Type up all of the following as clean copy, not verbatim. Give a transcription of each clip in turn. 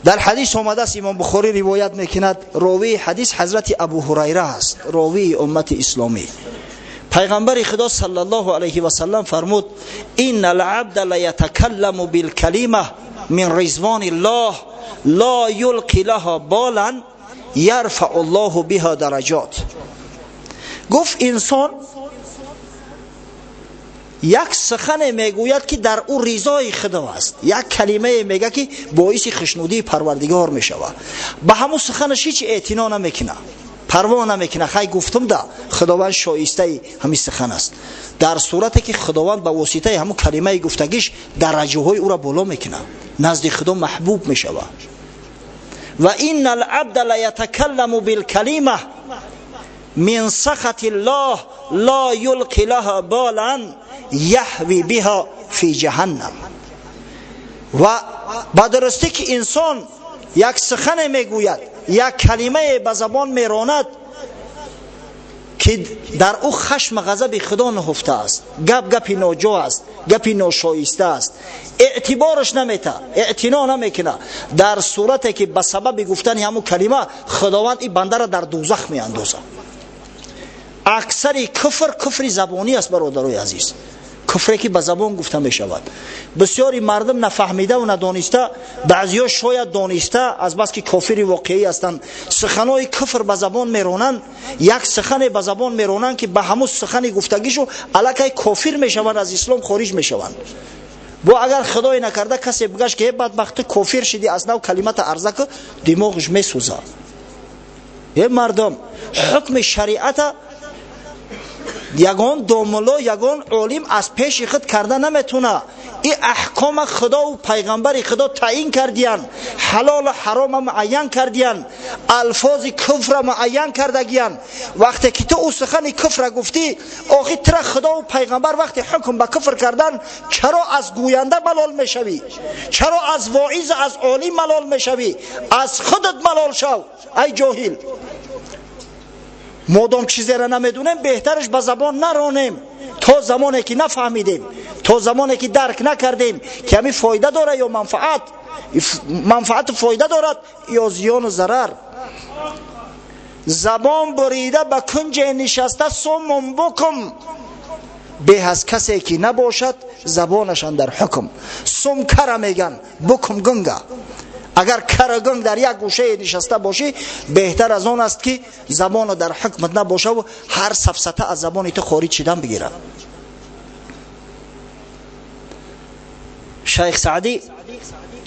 Дар ҳадис омадааст, Имом Бухорӣ ривоят мекунад, ровии ҳадис ҳазрати Абу Ҳурайра аст, ровии уммати исломӣ. Пайғамбари Худо саллаллоҳу алайҳи васаллам фармуд: инна алабда лаятакалламу билкалима мин ризвони ллоҳ ло юлқи лаҳа болан ярфау ллоҳу биҳа дараҷот. Гуфт, инсон як сухане мегӯяд, ки дар ӯ ризои Худо аст, як калимае мега, ки боиси хушнудии Парвардигор мешавад. Ба ҳамун суханаш ҳеҷ эътино намекунад, парво намекунад. Хай, гуфтум да, Худованд шоистаи ҳамин сухан аст. Дар сурате ки Худованд ба воситаи ҳамун калимаи гуфтагиш дараҷаҳои ӯро боло мекунад, назди Худо маҳбуб мешавад. Ва инна алабда лаятакалламу билкалима мин сахати ллоҳ ло юлқи лаҳа болан яҳви биҳа фи ҷаҳаннам. Ва ба дурустӣ ки инсон як сухане мегӯяд, як калимае ба забон меронад, ки дар ӯ хашм ғазаби Худо нуҳуфта аст, гап гапи ноҷо аст, гапи ношоиста аст, эътибораш намета, эътино намекунад. Дар сурате ки ба сабаби гуфтани ҳамун калима Худованд ин бандара дар дӯзах меандозад. Аксари куфр куфри забонӣ аст, бародарои азиз, куфре ки ба забон гуфта мешавад. Бисёри мардум нафаҳмидаву надониста, баъзиҳо шояд дониста, азбаски кофири воқеӣ ҳастанд, суханои куфр ба забон меронанд. Як сухане ба забон меронанд, ки ба ҳамун сухани гуфтагишу аллакай кофир мешаванд, аз ислом хориҷ мешаванд. Бо агар Худое накарда касе бигашт, ки э бадбахт, ту кофир шидӣ, аз нав калимата арза ку, димоғш месӯзад. Е мардум, ҳукми шариата ягон домулло, ягон олим аз пеши худ карда наметуна. И аҳкома Худову пайғамбари Худо таъин кардиян, ҳалолу ҳарома муайян кардиян, алфози куфра муайян кардагиян. Вақте ки ту ӯ сухани куфра гуфтӣ, охи тира Худову пайғамбар вақте ҳукм ба куфр кардан, чаро аз гӯянда малол мешавӣ? Чаро аз воизу аз олим малол мешавӣ? Аз худат малол шав, ай ҷоҳил. Модом чизеро намедонем, беҳтараш ба забон наронем, то замоне ки нафаҳмидем, то замоне ки дарк накардем, ки ҳамин фоида дорад ё манфаат, манфаату фоида дорад ё зиёну зарар. Забон бурида ба кунҷе нишаста суммун букум беҳ аз касе ки набошад забонашан дар ҳукм. Сум кара меган, букум гунга. Агар карагунг дар як гӯшае нишаста бошӣ, беҳтар аз он аст, ки забоно дар ҳукмат набошаву ҳар сафсата аз забони ту хориҷ шидан бигирад. Шайх Саъдӣ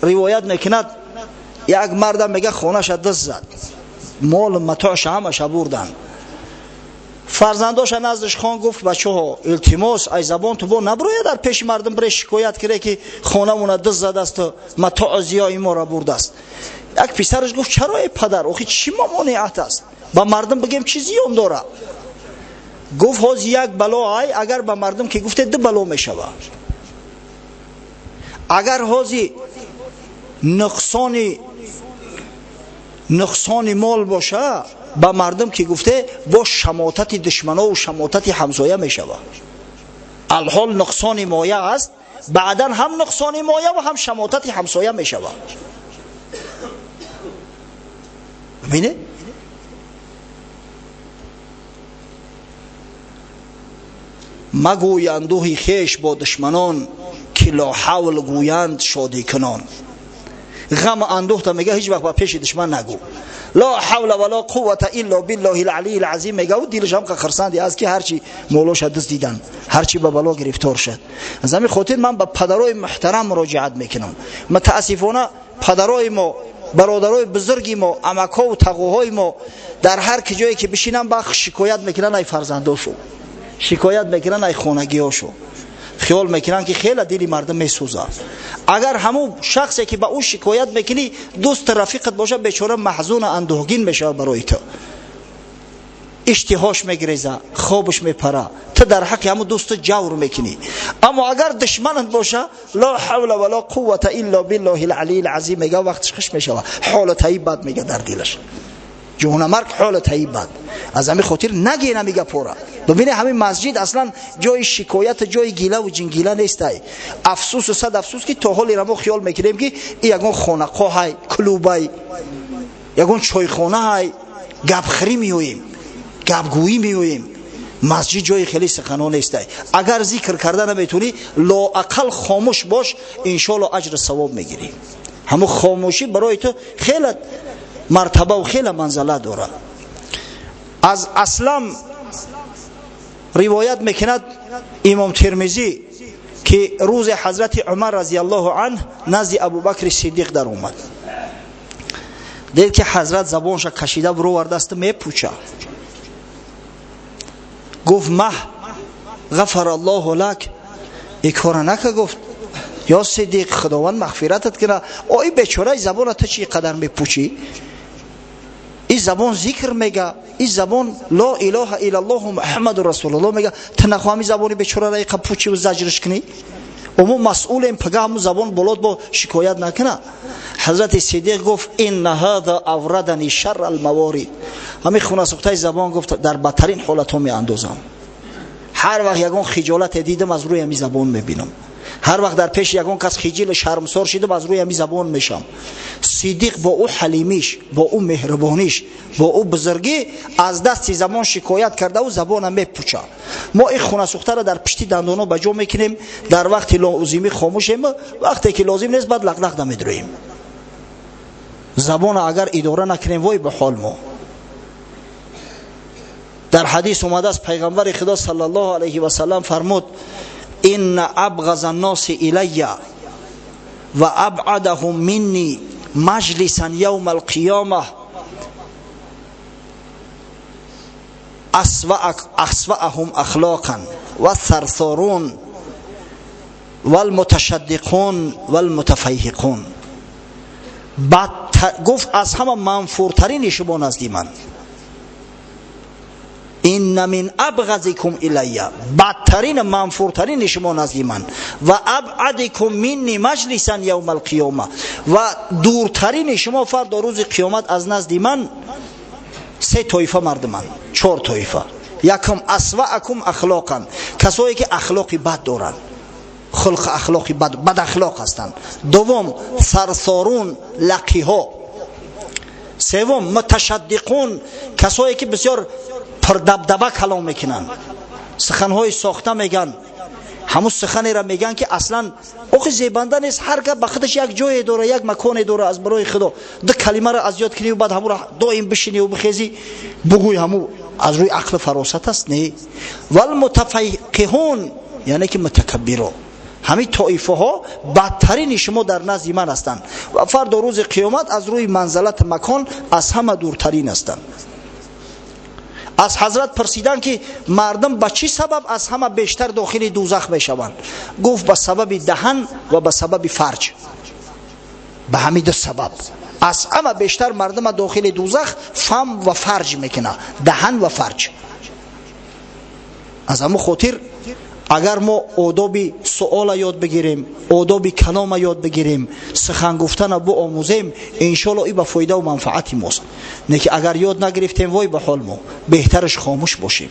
ривоят мекунад, як мардам мега, хонаша даст зад, молу матоъша ҳамаша бурданд. Фарзандоша наздаш хон, гуфт: бачаҳо, илтимос, ай забон ту бо наброя, дар пеши мардум бире шикоят кире, ки хонамона дыз задасту матоъ зиёи моро бурдааст. Як писараш гуфт: чаро, эй падар, охи чӣ мамониат аст? Ба мардум бигем, чӣ зиён дора? Гуфт: ҳози як бало ай, агар ба мардум ки гуфте, ду бало мешавад. Агар ҳози нуқсони мол боша, ба мардум ки гуфте, бо шамотати душманову шамотати ҳамсоя мешавад. Алҳол нуқсони моя аст, баъдан ҳам нуқсони моя ва ҳам шамотати ҳамсоя мешавад. Бибинед, магӯй андӯҳи хеш бо душманон, ки лоҳавл гӯянд шодикунон. Ғам андӯҳта мега, ҳеҷ вақт ба пеши душман нагӯ. Ло ҳавла вало қуввата илло биллоҳи алалии алазим мега, дилаш ҳам хурсанди аст, ки ҳарчи молоша дузд дидан, ҳарчи ба бало гирифтор шуд. Аз ҳамин хотир ман ба падарои муҳтарам муроҷиат мекунам. Мутаассифона, падарои мо, бародарои бузурги мо, амакҳову тағоҳои мо дар ҳар ки ҷое ки бишинанд, ба шикоят мекунанд ай фарзандошу, шикоят мекунанд ай хонагиҳошу. Хиёл мекунанд, ки хеле дили мардум месӯзад. Агар ҳамун шахсе, ки ба ӯ шикоят мекунӣ, дӯсту рафиқат бошад, бечора маҳзуну андӯҳгин мешавад барои ту, иштиҳош мегиреза, хобаш мепара, ту дар ҳаққи ҳамун дӯсту ҷавр мекунӣ. Аммо агар душманат боша, ло ҳавла вало қуввата илло биллоҳи алалии алазим мега, вақтиш хуш мешавад, ҳолатаи бад мега дар дилаш. Ҷонамарг ҳола таиб бад. Аз ҳамин хотир нагин ҳами гапора. Бибине, ҳамин масҷид аслан ҷои шикоят, ҷои гилаву ҷингила нестай. Афсусу сад афсус, ки то ҳолера мо хиёл мекунем, ки и ягон хонақоҳай, клубай, ягон чойхонаҳай, гапхӯрӣ меоем, гапгӯӣ меоем. Масҷид ҷои хеле сухано нестай. Агар зикр карда наметавонӣ, лоақал хомӯш бош, иншоалло аҷру савоб мегирӣ. Ҳамун хомӯшӣ барои ту хеле мартабаву хеле манзала дорад. Аз Аслам ривоят мекунад имом Термизӣ, ки рӯзе ҳазрати Умар разиаллоҳу анҳ назди Абубакри Сиддиқ даромад. Дид, ки ҳазрат забонша кашида буровардасту мепуча. Гуфт: «Маҳ, ғафара Аллоҳу лак, и кора нака». Гуфт: «Ё Сиддиқ, Худованд мағфиратат кина, ои бечораи забона ту чи қадар мепучӣ? И забон зикр мега, и забон ло илоҳа иллаллоҳу Муҳаммаду расулуллоҳ мега. Ту нахоҳами забони бечорара иқа пучиву заҷрш кунӣ? Мо масъулем, пага ҳамун забон болот бо шикоят накуна». Ҳазрати Сидиқ гуфт: «Инна ҳада аврадани шарра алмаворид». Ҳамин хунасӯхтаи забон, гуфт, дар бадтарин ҳолатҳо меандозам. Ҳар вақт ягон хиҷолате дидам, аз рӯи ҳамин забон мебинам. Ҳар вақт дар пеши ягон кас хиҷил шармсор шидам, аз рӯи ҳамин забон мешам. Сидиқ бо ӯ ҳалимиш, бо ӯ меҳрубониш, бо ӯ бузургӣ аз дасти забон шикоят кардаву забона мепуча. Мо ин хунасӯхтаро дар пишти дандоно ба ҷо мекунем. Дар вақти лозимӣ хомӯшем, вақте ки лозим нест, баъд лақлақ намедурӯем. Забона агар идора накунем, вой ба ҳол мо. Дар ҳадис омадааст, пайғамбари Худо саллаллоҳу алайҳи васаллам фармуд: «Инна абғаза нноси илайя ва абъадаҳум минни маҷлисан явма алқиёма асваъаҳум ахлоқан вассарсорун валмуташаддиқун валмутафайҳиқун». Гуфт: аз ҳама манфуртарини шумо назди ман, инна мин абғазикум илайя, бадтарин, манфуртарини шумо назди ман, ва абъадикум минни маҷлисан явма алқиёма, ва дуртарини шумо фардо рӯзи қиёмат аз назди ман се тоифа мардуманд, чор тоифа. Якум: асваакум ахлоқан, касое ки ахлоқи бад доранд, хулқ ахлоқи бад, бадахлоқ ҳастанд. Дуввум: сарсорун, лақиҳо. Севум: муташаддиқун, касое ки бисёр пурдабдаба калом мекунанд, суханҳои сохта мегӯянд, ҳамун суханеро мегӯянд, ки аслан охи зебанда нест. Ҳар гап ба худаш як ҷое дора, як маконе дора. Аз барои Худо, ду калимаро аз ёд куниву баъд ҳамуро доим бишиниву бихезӣ бугӯй, ҳаму аз рӯи ақлу фаросат аст? Не. Валмутафаққиҳун, яъне ки мутакаббиро. Ҳамин тоифаҳо бадтарини шумо дар назди ман ҳастанд ва фардо рӯзи қиёмат аз рӯи манзалати макон аз ҳама дуртарин ҳастанд. Аз ҳазрат пурсиданд, ки мардум ба чӣ сабаб аз ҳама бештар дохили дӯзах мешаванд? Гуфт: ба сабаби даҳан ва ба сабаби фарҷ. Ба ҳамин ду сабаб аз ҳама бештар мардума дохили дӯзах фам ва фарҷ мекунад, даҳан ва фарҷ. Аз ҳамун хотир, агар мо одоби суола ёд бигирем, одоби калома ёд бигирем, сухан гуфтана биомӯзем, иншоалло и ба фоидаву манфаати мост. Не ки агар ёд нагирифтем, вой ба ҳол мо. Беҳтараш хомӯш бошем.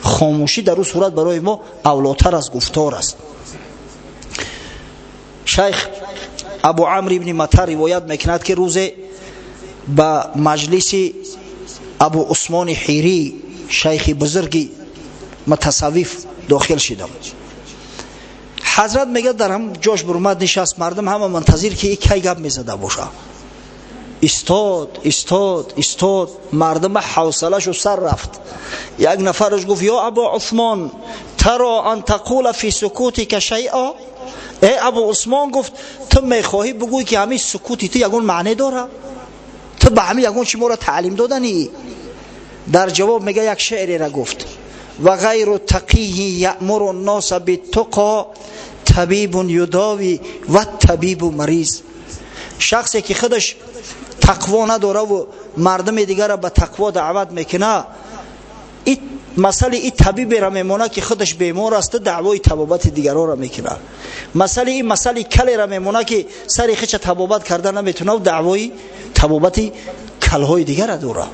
Хомӯшӣ дар ӯ сурат барои мо авлотар аз гуфтор аст. Шайх Абу Амр ибни Мата ривоят мекунад, ки рӯзе ба маҷлиси Абу Усмони Ҳирӣ, шайхи бузурги мутасаввиф, дохил шидам. Ҳазрат мегӯяд, дар ҳам ҷош бурмад нишаст. Мардум ҳама мунтазир, ки и кай гап мезада боша. Истод, истод, истод, мардума ҳавсалашу сар рафт. Як нафараш гуфт: «Ё Абу Усмон, таро ан тақула фи сукутика шайъа?» Э, Абу Усмон, гуфт, ту мехоҳӣ бигӯй, ки ҳамин сукути ту ягон маъне дора? Ту ба ҳамин ягон чи моро таълим доданӣ? Дар ҷавоб мега, як шеърера гуфт: «Ва ғайру тақийи яъмуру нноса биттуқо табибун юдови ва табибу мариз». Шахсе ки худаш тақво надораву мардуми дигарро ба тақво даъват мекуна, масали и табиберо мемонад, ки худаш бемор асту даъвои табобати дигарҳоро мекунад. Масали и масали калеро мемонад, ки сари хича табобат карда наметунаву даъвои табобати калҳои дигарро дорад.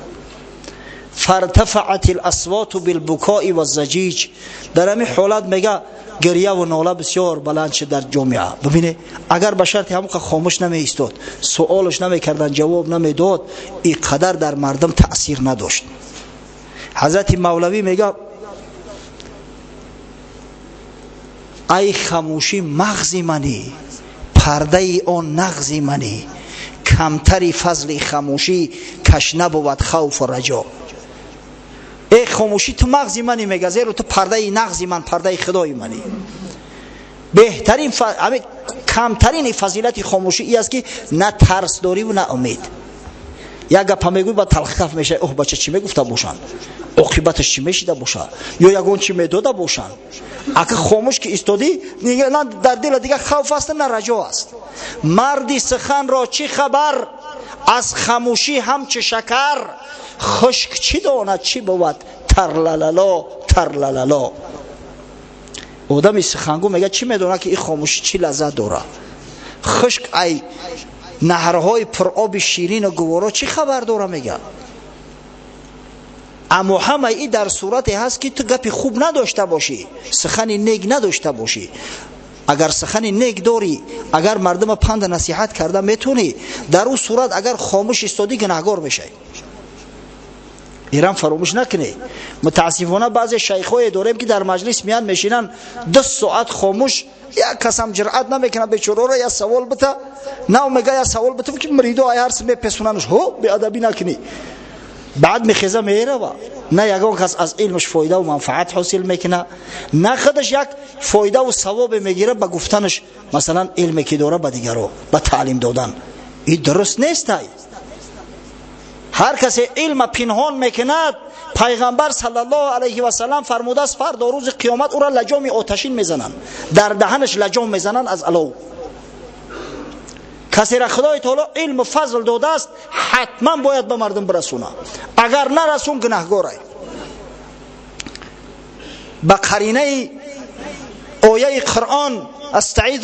Фартафаат аласвоту билбукои ваззаҷиҷ. Дар ҳамин ҳолат, мега, гирьяву нола бисёр баланд шуд дар ҷомеа. Бибине, агар ба шарти ҳамон хомӯш намеистод, суолш намекардан, ҷавоб намедод, ин қадар дар мардум таъсир надошт. Ҳазрати Мавлавӣ мега: ай хамӯшӣ, мағзи манӣ, пардаи он нағзи манӣ, камтари фазли хамӯшӣ каш набувад хавфу раҷо. Эй хомӯшӣ, ту мағзи мани, мега, зеро ту пардаи нағзи ман, пардаи худои манӣ. Беҳтарин, камтарини фазилати хомӯшӣ и аст, ки на тарс дориву на умед. Як гапа мегӯй, ба талхкаф мешавӣ: оҳ, бача чӣ мегуфта бошанд, оқибаташ чӣ мешида бошад ё ягон чӣ медода бошанд? Ака хомӯш ки истодӣ, на дар дила дига хавф аст, на раҷо аст. Марди суханро чӣ хабар аз хамӯшӣ, ҳамчу шакар хушк, чӣ донад, чӣ бувад тарлалало тарлалало. Одами сухангӯ, мега, чӣ медонад, ки ин хомӯшӣ чӣ лаззат дорад? Хушк ай наҳрҳои пуроби ширину гуворо чӣ хабар дора, мега. Аммо ҳамаи и дар сурате ҳаст, ки ту гапи хуб надошта бошӣ, сухани нек надошта бошӣ. Агар сухани нек дорӣ, агар мардума панда насиҳат карда метавонӣ, дар ӯ сурат агар хомӯш истодӣ, гунаҳгор мешавӣ. Ирам фаромӯш накунӣ. Мутаассифона, баъзе шайхҳое дорем, ки дар маҷлис меянд, мешинанд 2 соат хомӯш. Як касам ҷуръат намекунад бечораро я савол бита. Нав мега, я савол битам, ки муридо ай ҳарс мепесунанш: ҳо, беадабӣ накунӣ. Баъд мехеза, мерава. На ягон кас аз илмаш фоидаву манфаат ҳосил мекунад, на худаш як фоидаву савобе мегирад ба гуфтанаш, масалан, илме ки дора, ба дигаро ба таълим додан. Ин дуруст нестай. Ҳар касе илма пинҳон мекунад, Пайғамбар саллаллоҳу алайҳи васалам фармудааст, фардо рӯзи қиёмат ӯро лаҷоми оташин мезананд, дар даҳанаш лаҷом мезананд аз алов. Касера Худои таоло илму фазл додааст, ҳатман бояд ба мардум бирасонад. Агар нарасон, гунаҳгорай. Ба қаринаи ояи Қуръон астаизу.